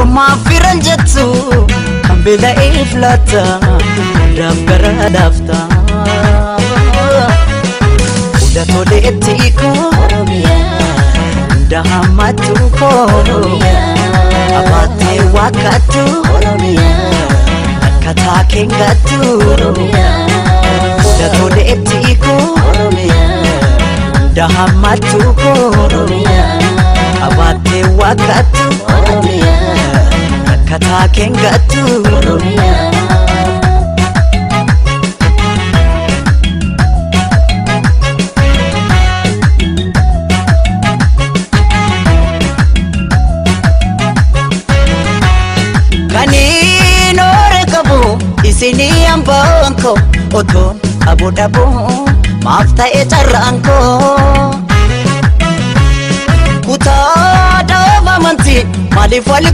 Ormaaf firan jettu kan beela'eef laata hundaaf gara laafta. Fuula toleetti koo hunda hammattu koo qabaattee waakkattu akkataa keengattu. Fuula toleetti koo hunda hammattu koo qabaattee waakkattu akkataa keengattu. Kaniin oore qabu isinii hambaan koo otoon qabu dhabu maaf ta'e carraan koo. Kutaa dhaaba amantii maaliif wal